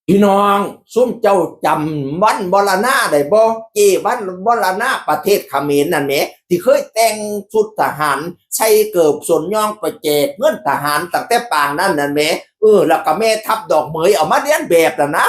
ພີ່ນ້ອງ ຊຸມເຈົ້າຈຳວັນວໍລະນາໄດ້ບໍ່? ເຈ້ວັນວໍລະນາ ປະເທດຂະເໝນນັ້ນແໝ ທີ່ເຄີຍແຕ່ງຊຸດທະຫານ ໃສ່ເກີບສົ້ນຍອງ ໄປແຈກເງິນທະຫານຕັ້ງແຕ່ປາງນັ້ນນັ້ນແໝ. ເອີ ແລ້ວກໍແມ່ທັບດອກເໝີຍເອົາມາລຽນແບບນັ້ນນະ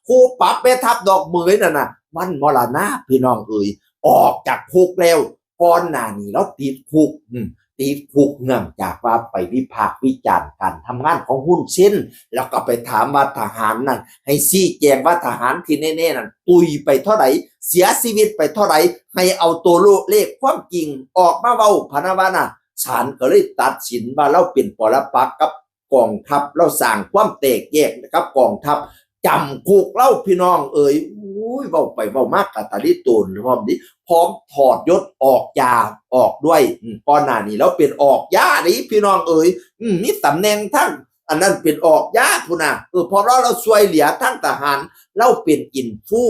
ຄູປັບແມ່ທັບດອກເໝີຍນັ້ນນະ. ວັນມະລະນາ ພີ່ນ້ອງເອີຍ ອອກຈາກຄຸກແລ້ວ. ກ່ອນໜ້ານີ້ລາວຕິດຄຸກ ອືມ ຕິດຄຸກເນື່ອງຈາກວ່າໄປວິພາກວິຈານການທຳງານຂອງຮຸນເຊັນ ແລ້ວກໍໄປຖາມວ່າທະຫານນັ້ນ ໃຫ້ຊີ້ແຈງວ່າທະຫານທີ່ແນ່ໆນັ້ນຕຸຍໄປເທົ່າໃດ ເສຍຊີວິດໄປເທົ່າໃດ ໃຫ້ເອົາຕົວເລກຄວາມຈິງອອກມາເວົ້າ ພະນະວ່ານະ. ສານກໍເລີຍຕັດສິນວ່າລາວເປັນປໍລະປັກກັບ ກອງທັບ ລາວສ້າງຄວາມແຕກແຍກໃຫ້ກັບກອງທັບ ຈຳຄຸກລາວ ພີ່ນ້ອງເອີຍ. ໂອ້ຍ ເວົ້າໄປເວົ້າມາກະຕາລິໂຕນພ້ອມເດ ພ້ອມຖອດຍົດອອກຢາອອກດ້ວຍ. ອືມ ກ່ອນໜ້ານີ້ລາວເປັນອອກຢາເດ ພີ່ນ້ອງເອີຍ. ອືມ ມີຕຳແໜ່ງທັງອັນນັ້ນ ເປັນອອກຢາພຸ້ນນະ. ເອີ ເພາະລາວ ລາວຊ່ວຍເຫຼືອທັງທະຫານ ລາວເປັນອິນຟູ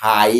ຂາຍ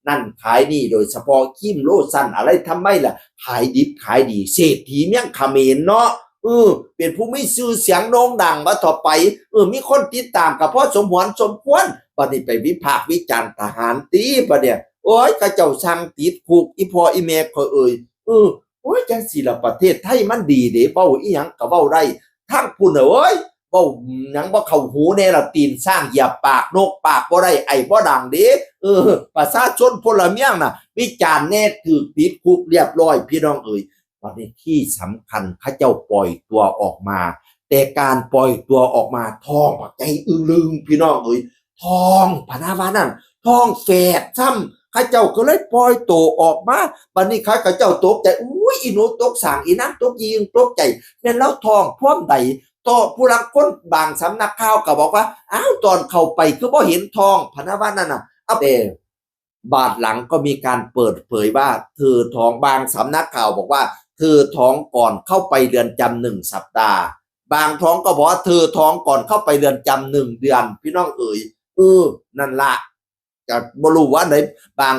ນັ້ນຂາຍນີ້ ໂດຍສະເພາະຄຣີມໂລຊັນອາໄລທຳໄມລະ ຂາຍດິບຂາຍດີ ເສດຖີເມືອງຂະເໝນເນາະ. ເອີ ເປັນຜູ້ມີຊື່ສຽງໂດ່ງດັງວ່າເຖາະໄປ ເອີ ມີຄົນຕິດຕາມກໍພໍສົມຫວນສົມຄວນ. ບັດນີ້ໄປວິພາກວິຈານທະຫານຕິ ບັດນີ້ ໂອ້ຍ ເຂົາເຈົ້າສັ່ງຕິດຄຸກ ອີ່ພໍ່ອີ່ແມ່ຂ້ອຍເອີຍ. ເອີ ໂອ້ຍ ຈັ່ງຊີ້ລະປະເທດໄທມັນດີເດ ເວົ້າອີ່ຫຍັງກໍເວົ້າໄດ້. ທາງພຸ້ນນະ ໂອ້ຍ ເວົ້າຫຍັງບໍ່ເຂົ້າຫູແດ່ລະ ຕີນຊ້າງຢຽບປາກນົກ ປາກບໍ່ໄດ້ ໄອບໍ່ດັງເດ້. ເອີ ປະຊາຊົນພົນລະເມືອງນະ ວິຈານແດ່ ຖືກຕິດຄຸກລຽບຮ້ອຍ ພີ່ນ້ອງເອີຍ. ບັດນີ້ທີ່ສຳຄັນ ເຂົາເຈົ້າປ່ອຍຕົວອອກມາ ແຕ່ການປ່ອຍຕົວອອກມາ ທ້ອງບັກໃຫຍ່ອຶ່ງລຶ່ງ ພີ່ນ້ອງເອີຍ. ທ້ອງ ພະນະວ່ານັ້ນ ທ້ອງແຝດຊ້ຳ ເຂົາເຈົ້າກໍເລີຍປ່ອຍໂຕອອກມາ. ບັດນີ້ເຂົາເຈົ້າຕົກໃຈ ອຸ້ຍ ອີ່ໜູຕົກສ້າງ ອີ່ນາງຕົກຢີ່ງ ຕົກໃຈ ແມ່ນລາວທ້ອງພວມໃດ? ຕໍ່ຜູ້ລາງຄົນ ບາງສຳນັກຂ່າວກໍບອກວ່າ ອ້າວ ຕອນເຂົ້າໄປຄືບໍ່ເຫັນທ້ອງ ພະນະວ່ານັ້ນນະ. ເອົາແຕ່ບາດຫຼັງກໍມີການເປີດເຜີຍວ່າ ເທີທ້ອງ ບາງສຳນັກຂ່າວບອກວ່າ ເທີທ້ອງກ່ອນເຂົ້າໄປເຮືອນຈຳໜຶ່ງສັບດາ ບາງທ້ອງກໍບອກວ່າ ເທີທ້ອງກ່ອນເຂົ້າໄປເຮືອນຈຳໜຶ່ງເດືອນ ພີ່ນ້ອງເອີຍ. ເອີ ນັ້ນລະ ກໍບໍ່ຮູ້ວ່າໃດ ບາງ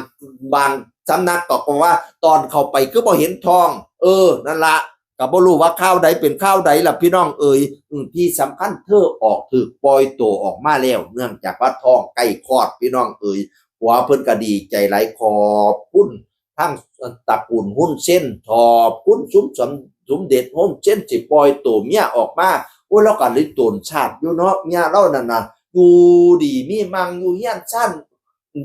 ບາງສຳນັກກໍ ກໍວ່າຕອນເຂົ້າໄປຄືບໍ່ເຫັນທ້ອງ. ເອີ ນັ້ນລະ ກໍບໍ່ຮູ້ວ່າຂ່າວໃດເປັນຂ່າວໃດລະ ພີ່ນ້ອງເອີຍ. ອືມ ທີ່ສຳຄັນເທີອອກ ຖືກປ່ອຍໂຕອອກມາແລ້ວ ເນື່ອງຈາກວ່າທ້ອງໃກ້ຄອດ ພີ່ນ້ອງເອີຍ. ຜົວເພິ່ນກໍດີໃຈຫຼາຍ ຂອບຄຸນ ທັງຕະກູນຮຸນເຊັນ ຂອບຄຸນຊຸມ ສົມເດັດຮຸນເຊັນ ທີ່ປ່ອຍໂຕເມຍອອກມາ. ໂອ້ຍ ລາວກໍລິໂຕນຊາດຢູ່ເນາະ ເມຍລາວນັ້ນນະ ຢູ່ດີມີໝັ່ງ ຢູ່ເຮືອນຊານ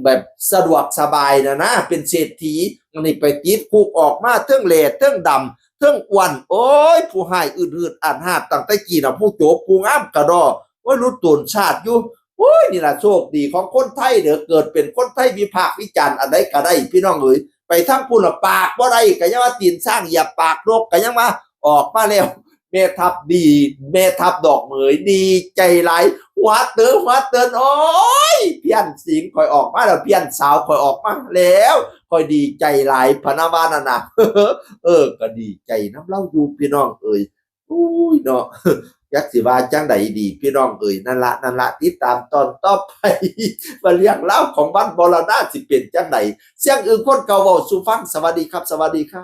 ແບບສະດວກສະບາຍນະນະ ເປັນເສດຖີ. ອັນນີ້ໄປຕິດຄຸກອອກມາ ເທິງແຫຼ້ ເທິງດຳ ເທິງອ້ວນ. ໂອ້ຍ ຜູ້ຮ້າຍອືດໆອາດຫາດ ຕັ້ງແຕ່ກີ້ນະ ຜູ້ໂຈບຜູ້ງາມກະດໍ. ໂອ້ຍ ຫຼຸດໂຕນຊາດຢູ່. ໂອ້ຍ ນີ້ລະໂຊກດີຂອງຄົນໄທເດີ ເກີດເປັນຄົນໄທ ວິພາກວິຈານອັນໃດກໍໄດ້ ພີ່ນ້ອງເອີຍ. ໄປທາງພຸ້ນລະປາກບໍ່ໄດ້ ກໍຍັງວ່າຕີນຊ້າງຢຽບປາກນົກ ກໍຍັງວ່າອອກມາແລ້ວ. ແມ່ທັບດີ ແມ່ທັບດອກເໝີຍ ດີໃຈຫຼາຍ ຫົວເຕີ ຫົວເຕີນ. ໂອ້ຍ ພຽນສິງຂ້ອຍອອກມາແລ້ວ ພຽນສາວຂ້ອຍອອກມາແລ້ວ ຂ້ອຍດີໃຈຫຼາຍ ພະນະວ່ານັ້ນນະ. ເອີ ກໍດີໃຈນຳລາວຢູ່ ພີ່ນ້ອງເອີຍ. ໂອ້ຍເນາະ ຈັກຊິວ່າຈັ່ງໃດດີ ພີ່ນ້ອງເອີຍ. ນັ້ນລະ ນັ້ນລະ ຕິດຕາມຕອນຕໍ່ໄປ ວ່າເລື່ອງລາວຂອງວັນມະລະນາຊິເປັນຈັ່ງໃດ. ສຽງອຶ່ງຄົນເກົ່າເວົ້າສູ່ຟັງ. ສະຫວັດດີຄັບ ສະຫວັດດີຄັບ.